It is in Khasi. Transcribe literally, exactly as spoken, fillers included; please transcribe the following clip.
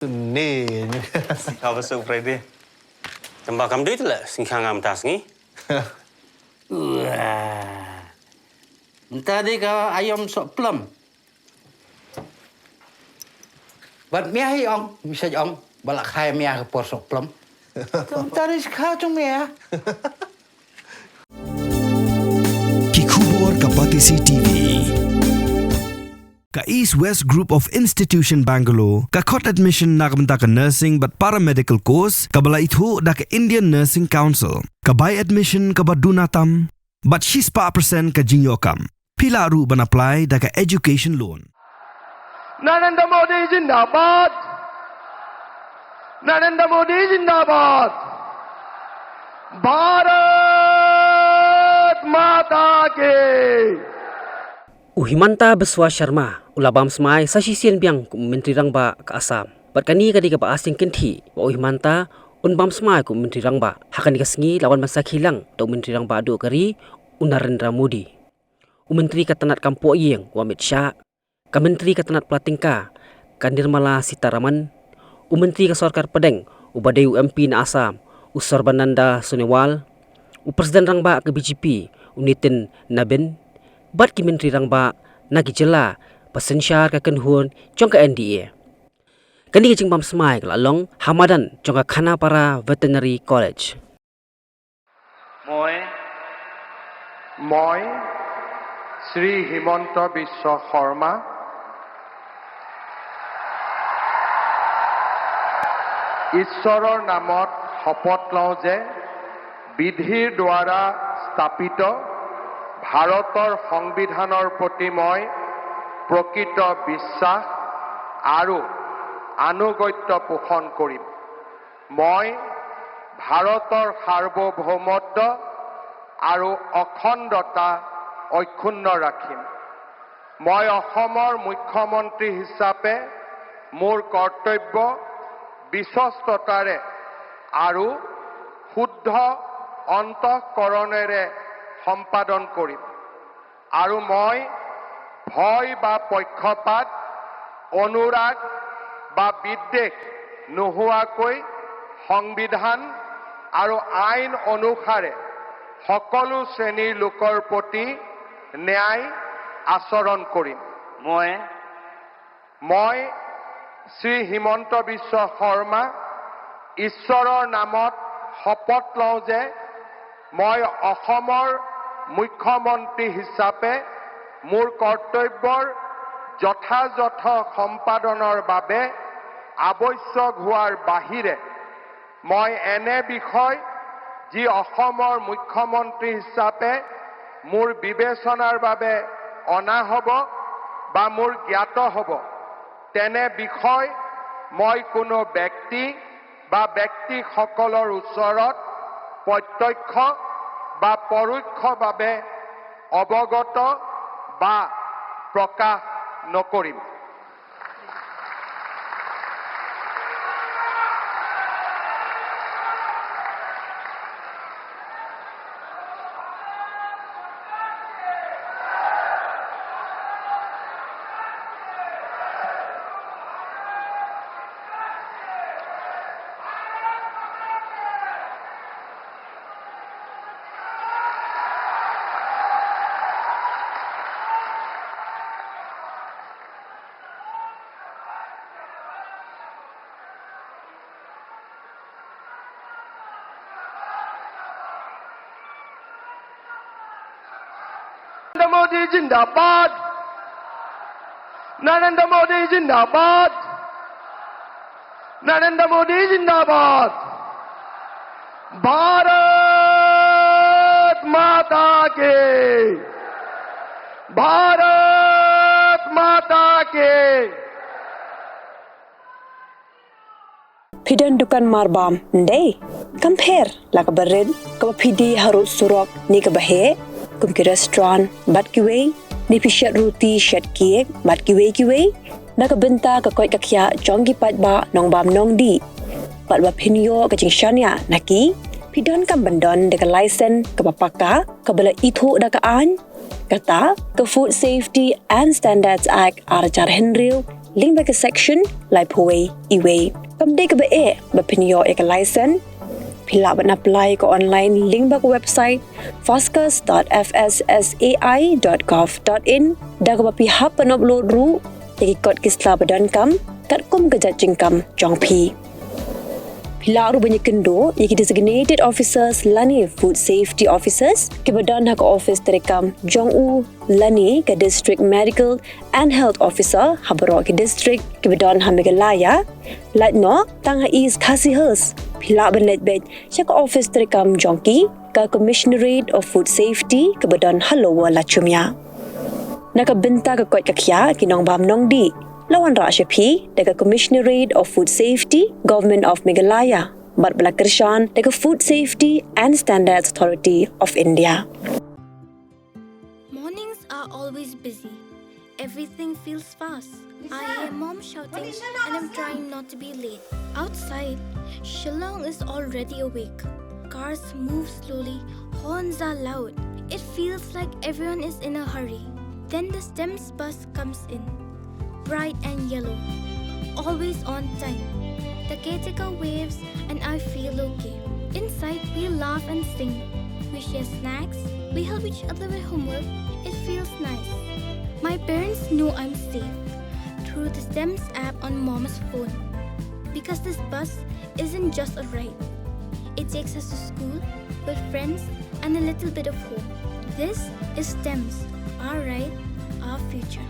Ni. Kaba suk Friday. Tamba kam dei te la sing khang am tas ngi. Wah. Mynta dei ka aïom sohplem. Bad mia hi ong, misa ong, ba la khai mia ka por sohplem. Mynta dei skha jong mia. Ki khubor ka Batesi T V. Ka East West Group of Institution Bangalore ka khot admission na ka bynta ka nursing bad paramedical course kaba la ithuh da ka Indian Nursing Council. Ka bai admission kaba duna tam bad shispah percent ka jingïoh kam. Phi lah ruh ban apply da ka education loan. Narendra Modi Zindabad. Narendra Modi Zindabad. Bharat Mata Ki. U Himanta Biswa Sharma u la bam smai sa shisien biang kum u Myntri Rangbah ka Assam. Bad kane ka dei kaba ar sien kynthih ba u Himanta un bam smai kum u Myntri Rangbah. Ha kane ka sngi la wan ban sakhi lang da u Myntri Rangbah duh ka ri u Narendra Modi, u Myntri ka tnat kam poh ïing u Amit Shah, ka Myntri ka tnat pla tyngka ka Nirmala Sitharaman, u Myntri ka sorkar pdeng uba dei u M P na Assam u Sarbananda Sonowal, u President Rangbah ka B J P u Nitin Nabin, bad ki Myntri Rangbah na ki jylla ba synshar ka kynhun jong ka N D A. Kane ka jingbam smai ka la long ha madan jong ka Khanapara Veterinary College. Moi, moi, Sri Himanta Biswa Sarma, ঈশ্বৰৰ নামত শপত লওঁ যে বিধিৰ দ্বাৰা স্থাপিত ভাৰতৰ সংবিধানৰ প্ৰতি মই প্ৰকৃত বিশ্বাস আৰু আনুগত্য পোষণ কৰিম। মই ভাৰতৰ সাৰ্বভৌমত্ব আৰু অখণ্ডতা অক্ষুণ্ণ ৰাখিম। মই অসমৰ মুখ্যমন্ত্ৰী হিচাপে মোৰ কৰ্তব্য বিশ্বস্ততাৰে আৰু শুদ্ধ অন্তঃকৰণেৰে সম্পাদন কৰিম। আৰু মই ভয় বা পক্ষপাত, অনুৰাগ বা বিদ্বেষ নোহোৱাকৈ সংবিধান আৰু আইন অনুসাৰে সকলো শ্ৰেণীৰ লোকৰ প্ৰতি ন্যায় আচৰণ কৰিম। মই মই শ্ৰী হিমন্ত বিশ্ব শৰ্মা ঈশ্বৰৰ নামত শপত লওঁ যে মই অসমৰ মুখ্যমন্ত্ৰী হিচাপে মোৰ কৰ্তব্যৰ যথাযথ সম্পাদনৰ বাবে আৱশ্যক হোৱাৰ বাহিৰে মই এনে বিষয় যি অসমৰ মুখ্যমন্ত্ৰী হিচাপে মোৰ বিবেচনাৰ বাবে অনা হ'ব বা মোৰ জ্ঞাত হ'ব, তেনে বিষয় মই কোনো ব্যক্তি বা ব্যক্তিসকলৰ ওচৰত প্ৰত্যক্ষ বা পৰোক্ষভাৱে অৱগত বা প্ৰকাশ নকৰিম। Narendra Modi Zindabad. Narendra Modi Zindabad. Narendra Modi Zindabad. Bharat Mata Ki. Bharat Mata Ki. Phi don dukan marbam, ndei? Kam pher la kaba rit, kaba phi die harud surok ne kaba heh, kum ki restaurant bad kiwei, ne phi shet ruti, shet cake bad kiwei kiwei, na ka bynta ka koit ka khiah jong ki paidbah nongbam nongdih. Bad ba phin ïoh ka jingshaniah na ki, phi donkam ban don da ka license kaba paka, kaba la ithuh da ka aiñ, kata ka Food Safety and Standards Act ar hajar hynriew, lyngba ka section laiphew wei E wei. Kam dei kaba eh ba phin ïoh ïa ka license, phi lah ban apply ka online lyngba ka website foscas.fssai.gov.in, da kaba phi hap ban upload ruh ïa ki kot ki sla ba donkam katkum ka jait jingkam jong phi. Phi lah ruh ban ïakynduh ïa ki designated officers lane food safety officers kiba don ha ka office treikam jong u lane ka district medical and health officer ha baroh ki district kiba don ha Meghalaya. Lait noh tang ha East Khasi Hills, phi lah ban leit beit sha ka office treikam jong ki, ka Commissionerate of Food Safety kaba don ha Lower Lachumia. Na ka bynta ka koit ka khiah ki nongbam nongdih, la wanrah sha phi da ka Commissionerate of Food Safety, Government of Meghalaya, bad ba la kyrshan da ka Food Safety and Standards Authority of India. Mornings are always busy. Everything feels fast. I hear mom shouting and I'm trying not to be late. Outside, Shillong is already awake. Cars move slowly, horns are loud. It feels like everyone is in a hurry. Then the STEMS bus comes in, bright and yellow, always on time. The caretaker waves and I feel okay. Inside, we laugh and sing. We share snacks. We help each other with homework. It feels nice. My parents know I'm safe through the STEMS app on mom's phone. Because this bus isn't just a ride, it takes us to school, with friends, and a little bit of home. This is STEMS, our ride, our future.